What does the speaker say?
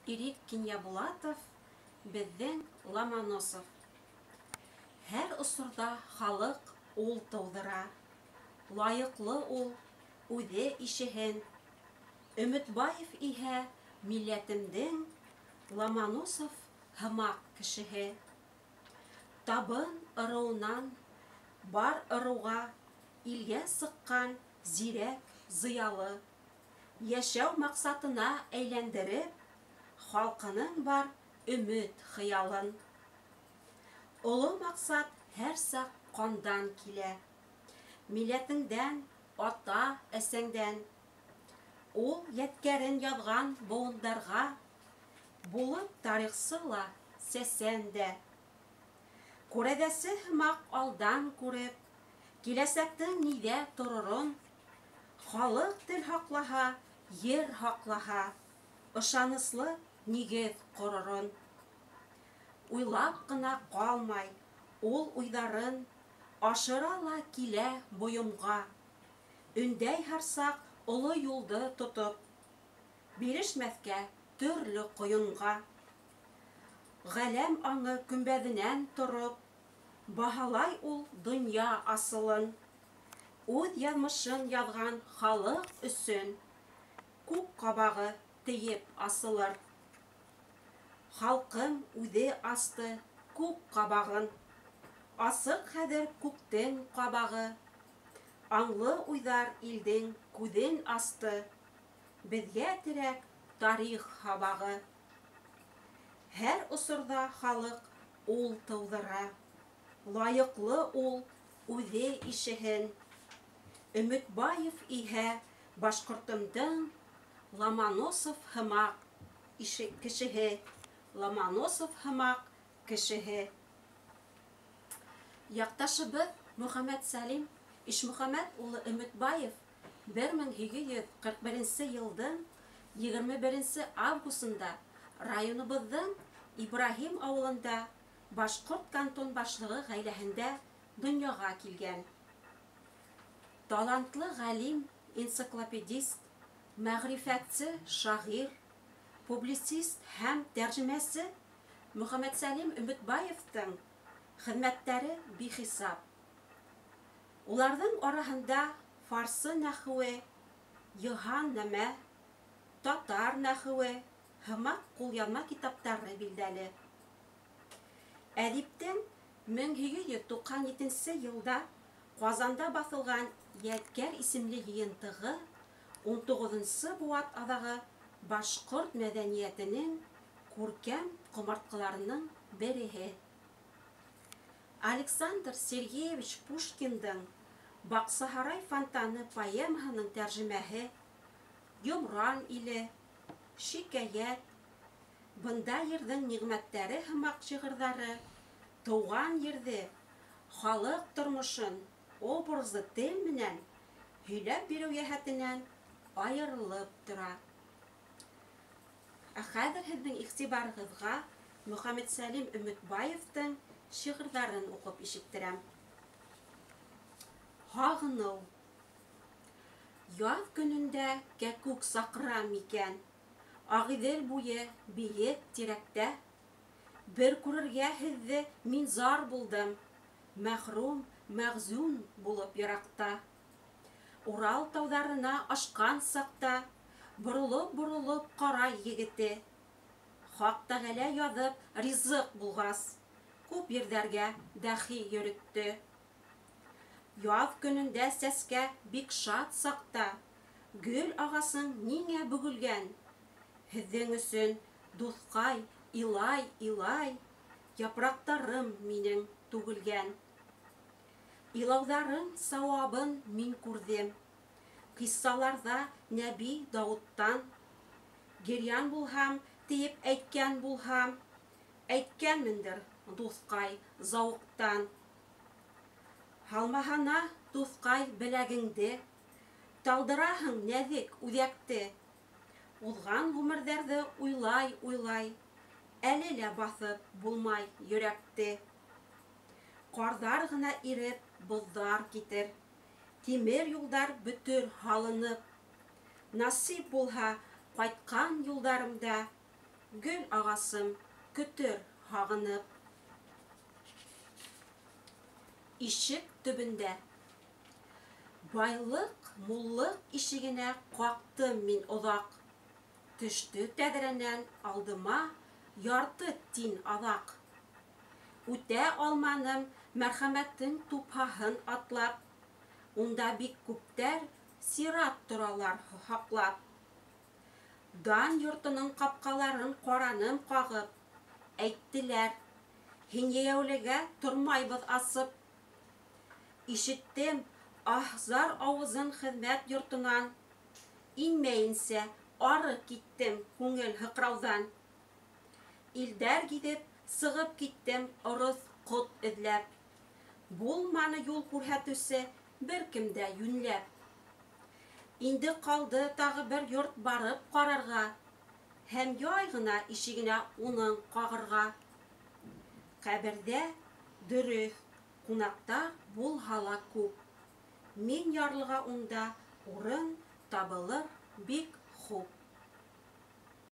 Ирек Кинйәбулатов, беҙҙең Ломоносов. Һәр осорҙа халыҡ ул тыуҙыра. Лайыҡлы ул үҙе ишеһен. Өмөтбаев иһә милләтемдең Ломоносов һымаҡ кешеһе. Табын ырыуынан бар ырыуға илгә сыҡҡан зирәк, зыялы. Йәшәү маҡсатына әйләндереп, халҡының бар өмөт хыялын. Оло маҡсат һәр саҡ ҡандан килә. Милләтеңдән, ата-әсәңдән. Ул йәткәрен яҙған быуындарға булып тарихсы ла, сәсән дә. Күрәҙәсе һымаҡ алдан күреп, киләсәктең ниҙә торорон, халыҡ тел һаҡлаһа, ер һаҡлаһа, ышаныслы нигеҙ ҡоророн. Уйлап ҡына ҡалмай, ул уйҙарын ашыра ла килә бойомға. Өндәй һәр саҡ оло юлды тотоп, бирешмәҫкә төрлө ҡойонға. Ғаләм аңы көмбәҙенән тороп, баһалай ул донъя асылын. Үҙ яҙмышын яҙған халыҡ өсөн күк ҡабағы тейеп асылыр. Халҡым үҙе асты күк ҡабағын. Асыҡ хәҙер күктең ҡабағы. Аңлы уйҙар илдең күҙен асты. Беҙгә терәк тарих һабағы. Һәр осорҙа халыҡ ул тыуҙыра. Лайыҡлы ул үҙе ишеһен. Өмөтбаев иһә башҡортомдоң Ломоносов һымаҡ кешеһе. Ломоносов һымаҡ кешеһе. Яҡташыбыҙ Мөхәммәтсәлим Ишмөхәмәт улы Өмөтбаев 1841 йылдың 21 августында районыбыҙҙың Ибраһим ауылында башҡорт кантон башлығы ғаиләһендә донъяға килгән. Талантлы ғалим, энциклопедист, мәғрифәтсе, шағир, публицист һәм тәржемәсе Мөхәммәтсәлим Өмөтбаевтың хеҙмәттәре бихисап. Уларҙың араһында фарсы нәхүе, йыһан-нәмә, татар нәхүе һымаҡ ҡулъяҙма китаптары билдәле. Әҙиптең 1897 йылда Ҡазанда баҫылған Йәткәр исемле йыйынтығы 19-нсы быуат аҙағы башҡорт мәҙәниәтенең күркәм ҡомартҡыларының береһе. Александр Сергеевич Пушкиндың Баҡсаһарай фонтаны поэмаһының тәржемәһе, Йомран иле, Шикәйәт, Бында ерҙең ниғмәттәре һымаҡ шиғырҙары тыуған ерҙе, халыҡ тормошон образлы тел менән һөйләп биреү йәһәтенән айырылып тора. Ә хәҙер һеҙҙең иғтибарығыҙға Мөхәммәтсәлим Өмөтбаевтың шиғырҙарын уҡып ишеттерәм. Һағыныу. Яҙ көнөндә кәкүк саҡыра микән? Ағиҙел буйы бейек тирәктә. Бер күрергә һеҙҙе мин зар булдым, мәхрүм, мәғзүн булып йыраҡта. Урал тауҙарына ашҡан саҡта, боролоп-боролоп ҡарай егете. Хаҡ Тәғәлә яҙып ризыҡ булғас, күп ерҙәргә дәхи йөрөттө. Яҙ көнөндә сәскә бик шат саҡта, гөл ағасың ниңә бөгөлгән? Һеҙҙең өсөн, дуҫҡай, илай-илай, япраҡтарым минең түгелгән. Илауҙарың сауабын мин күрҙем. Ҡиссаларҙа Нәби Дауыттан. Гирйан булһам, тиеп әйткән булһам, әйткәнмендер, дуҫҡай, зауыҡтан. Һалмаһана, дуҫҡай, беләгеңде, талдыраһың нәҙек үҙәкте. Уҙған ғүмерҙәрҙе уйлай-уйлай, әле лә баҫып булмай йөрәкте. Ҡарҙар ғына иреп, боҙҙар китер, тимер юлдар бөтөр һалынып. Насип булһа, ҡайтҡан юлдарымда Гөл ағасым көтөр һағынып. Ишек төбөндә. Байлыҡ, муллыҡ ишегенә ҡаҡтым мин оҙаҡ. Төштө тәҙрәнән алдыма ярты тин аҙаҡ. Үтә алманым мәрхәмәттең тупһаһын атлап. Унда бик күптәр сират торалар һаҡлап. Дан йортоноң ҡапҡаларын ҡараным ҡағып. Әйттеләр, һин йәйәүлегә тормайбыҙ асып. Ишеттем аһ-зар ауызын хеҙмәт йортонан. Инмәйенсә ары киттем күңел һыҡрауҙан. Илдәр гиҙеп сығып киттем ырыҫ ҡот эҙләп. Булманы юл күрһәтеүсе бер кем дә йүнләп. Инде ҡалды тағы бер йорт барып ҡарарға һәм яй ғына ишегенә уның ҡағырға. Ҡәберҙә, дөрөҫ, ҡунаҡтар булһа ла күп. Мин ярлыға унда урын табылыр бик хуп.